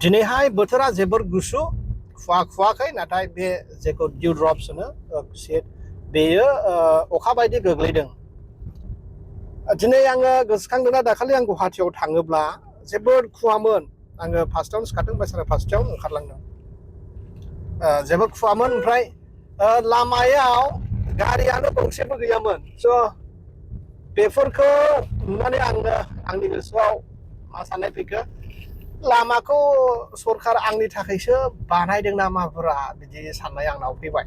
दिनैहाय बोथोरा जोबोर गुसु खुवाखै नाथाय बे जेखौ डिउ ड्रप्स होनो बेयो अखा बायदि गोग्लैदों। दिनै आङो गोसोखांदोंना दाखालि आं गुवाहाटियाव थाङोब्ला जोबोद खुवामोन। आङो फार्स्टआवनो सिखारदों ओमफ्राय साराय फासथायाव ओंखारलांदों। जोबोद खुवामोन ओमफ्राय लामायाव गारियानो गंसेबो गैयामोन। स' बेफोरखौ नुनानै आंनि गोसोआव मा साननाय फैखो, लामाखौ सरखार आंनि थाखायसो बानायदों नामाब्रा बिदि साननाय आंनाव फैबाय।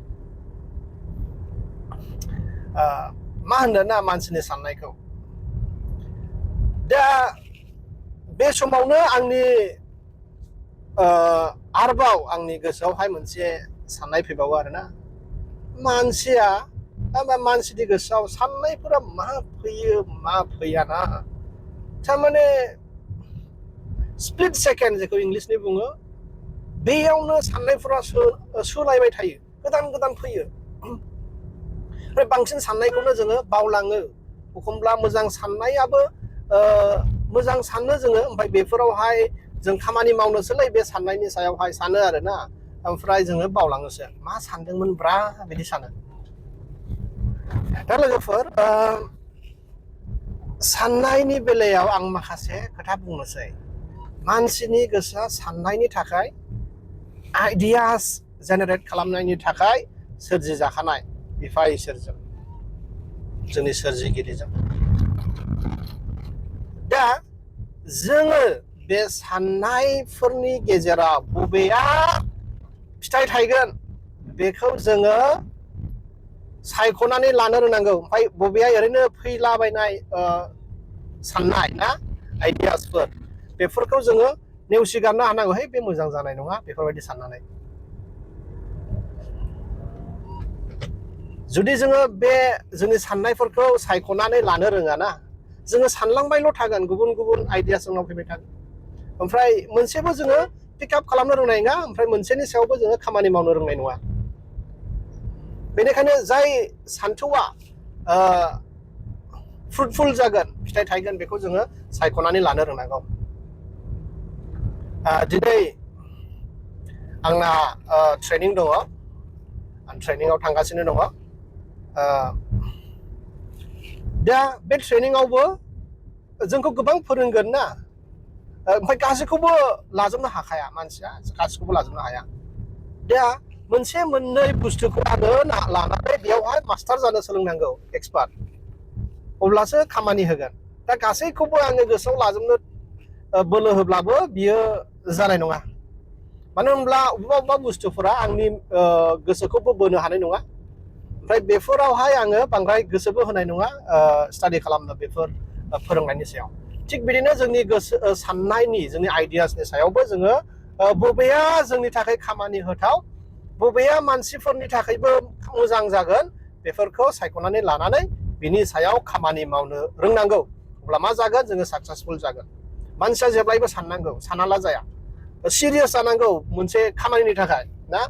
मा होनो ना मानसिनि साननायखौ। दा बे समावनो आरोबाव आंनि गोसोआवहाय मोनसे साननाय फैबावो आरोना, मानसिनि गोसोआव साननायफोरा मा फैयो मा फैयाना, थारमाने स्प्लिट सेकेन्ड जेखौ इंलिसनि बुङो, बेयावनो साननायफोरा सोलायबाय थायो, गोदान गोदान फैयो। ओमफ्राय बांसिन साननायखौनो जोङो बावलाङो। एखमब्ला मोजां साननायाबो मोजां साननो जोङो, ओमफ्राय बेफोरावहाय जों खामानि मावनोसोलाय बे साननायनि सायावहाय सानो आरोना, ओमफ्राय जोङो बावलाङोसो मा सानदोंमोन ब्रा बिदि सानो। दा लोगोफोर, साननायनि बेलायाव आं माखासे खोथा बुंनोसै। मानसिनि गोसोआ साननायनि थाखाय, आइडियास जेनेरेट खालामनायनि थाखाय सोरजि जाखानाय बिफा इसोरजों, जोंनि सोरजिगिरिजों। दा जोङो बे साननायफोरनि गेजेराव बबेया फिथाइ थायगोन बेखौ जोङो सायख'नानै लानो रोंनांगौ। ओमफ्राय बबेया ओरैनो फैलाबायनाय साननाय ना आइडियासफोर, बेफोरखौ जोङो नेवसिगारनो हानांगौ। है बे मोजां जानाय नङा बेफोरबायदि साननानै। जुदि जोङो बे जोंनि साननायफोरखौ सायख'नानै लानो रोङा ना, जोङो सानलांबायल' थागोन, गुबुन गुबुन आइडियास जोंनाव फैबाय थागोन। ओमफ्राय मोनसेबो जोङो पिकआप खालामनो रोंनाय नङा, ओमफ्राय मोनसेनि सायावबो जोङो खामानि मावनो रोंनाय नङा। बेनिखायनो जाय सान्थौआ फ्रुटफुल जागोन, फिथाइ थायगोन, बेखौ जोङो सायख'नानै लानो रोंनांगौ। दिनै आंना ट्रेनिं दङ, आं ट्रेनिङाव थांगासिनो दङ। दा बे ट्रेनिङावबो जोंखौ गोबां फोरोंगोन ना, ओमफ्राय गासैखौबो लाजोबनो हाखाया, मानसिया गासैखौबो लाजोबनो हाया। दा मोनसे मोननै बुस्थुखौ आङो लानानै बेयावहाय मास्टार जानो सोलोंनांगौ, एक्सपार्ट, अब्लासो खामानि होगोन। दा गासैखौबो आङो गोसोआव लाजोबनो बोलो होब्लाबो बियो जानाय नङा। मानो होनब्ला अबेबा बुस्थुफोरा आंनि गोसोखौबो बोनो हानाय नङा, ओमफ्राय बेफोरावहाय आङो बांद्राय गोसोबो होनाय नङा स्टाडि खालामनो बेफोर फोरोंनायनि सायाव। थिग बिदिनो जोंनि गोसो साननायनि, जोंनि आइडियासनि सायावबो जोङो बबेया जोंनि थाखाय खामानि होथाव, बबेया मानसिफोरनि थाखायबो मोजां जागोन, बेफोरखौ सायख'नानै लानानै बिनि सायाव खामानि मावनो रोंनांगौ। अब्ला मा जागोन, जोङो साक्सेसफुल जागोन। मानसिया जेब्लायबो साननांगौ, सानाला जाया, सिरियास जानांगौ मोनसे खामानिनि थाखाय ना।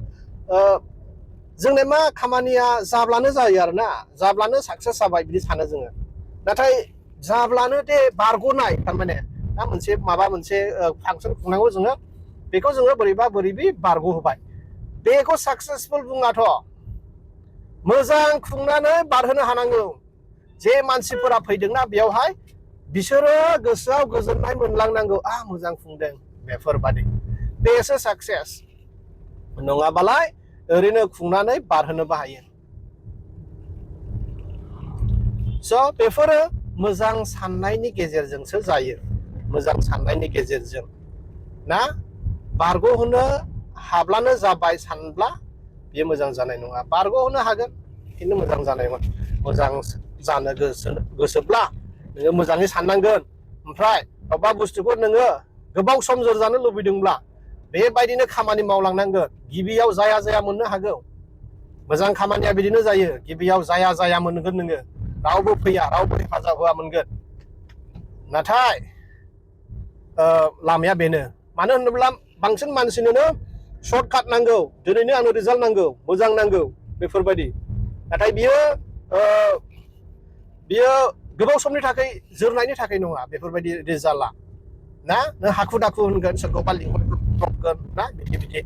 जोंना मा खामानिया जाब्लानो जायो आरोना, जाब्लानो साक्सेस जाबाय बिदि सानो जोङो। नाथाय जाब्लानो दे बारग'नाय, थारमाने माबा मोनसे फांसन खुंनांगौ जोङो, बेखौ जोङो बोरैबि बारग' होबाय, बेखौ साक्सेसफुल बुङाथ'। मोजां खुंनानै बारहोनो हानांगौ। जे मानसिफोरा फैदोंना बेयावहाय, बिसोरो गोसोआव गोजोननाय मोनलांनांगौ, मोजां खुंदों, बेफोरबादि, बेसो साक्सेस। नङाबालाय ओरैनो खुंनानै बारहोनोबो हायो। स' बेफोरो मोजां साननायनि गेजेरजोंसो जायो, मोजां साननायनि गेजेरजों ना। बारग'होनो हाब्लानो जाबाय सानब्ला बेयो मोजां जानाय नङा। बारग'होनो हागोन, खिन्थु मोजां जानायमोन। मोजां जानो गोसोब्ला नोङो मोजाङै साननांगोन। ओमफ्राय अबेबा बुस्थुखौ नोङो गोबाव सम जोरजानो लुबैदोंब्ला बेबायदिनो खामानि मावलांनांगोन। गिबियाव जाया मोननो हागौ, मोजां खामानिया बिदिनो जायो, गिबियाव जाया मोनगोन नोङो, रावबो फैया, रावबो हेफाजाब होआ मोनगोन। नाथाय लामाया बेनो, मानो होनोब्ला बांसिन मानसिनोनो सर्टकाट नांगौ, दिनैनो आंनो रिजाल्ट नांगौ, मोजां नांगौ, बेफोरबायदि। नाथाय बियो गोबाव समनि थाखाय जोरनायनि थाखाय नङा, बेफोरबायदि रिजाल्टआ। ना नों हाखु दाखु होनगोन सोरखौबा लिंहरब्रबगोन ना बिदि बिदि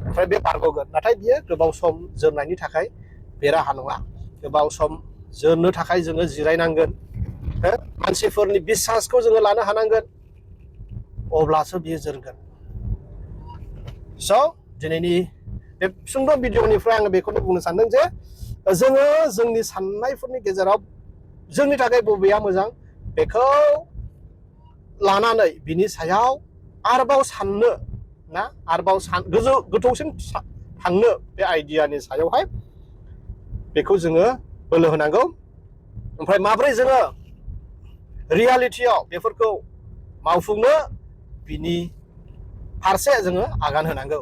ओमफ्राय बे बारग'गोन नाथाय बियो गोबाव सम जोरनायनि थाखाय बे राहा नङा गोबाव सम जोरनो थाखाय जोङो जिरायनांगोन मानसिफोरनि बिसासखौ जोङो लानो हानांगोन अब्लासो बियो जोरगोन स' दिनैनि बे सुंद' भिडिअनिफ्राय आङो बेखौनो बुंनो सानदों जे जोङो जोंनि साननायफोरनि गेजेराव जोंनि थाखाय बबेया मोजां बेखौ लानानै बिनि सायाव आरोबाव साननो ना आरोबाव गोथौसिन थांनो बे आइडियानि सायावहाय बेखौ जोङो बोलो होनांगौ ओमफ्राय माब्रै जोङो रियालिटियाव बेफोरखौ मावफुंनो बिनि फारसे जोङो आगान होनांगौ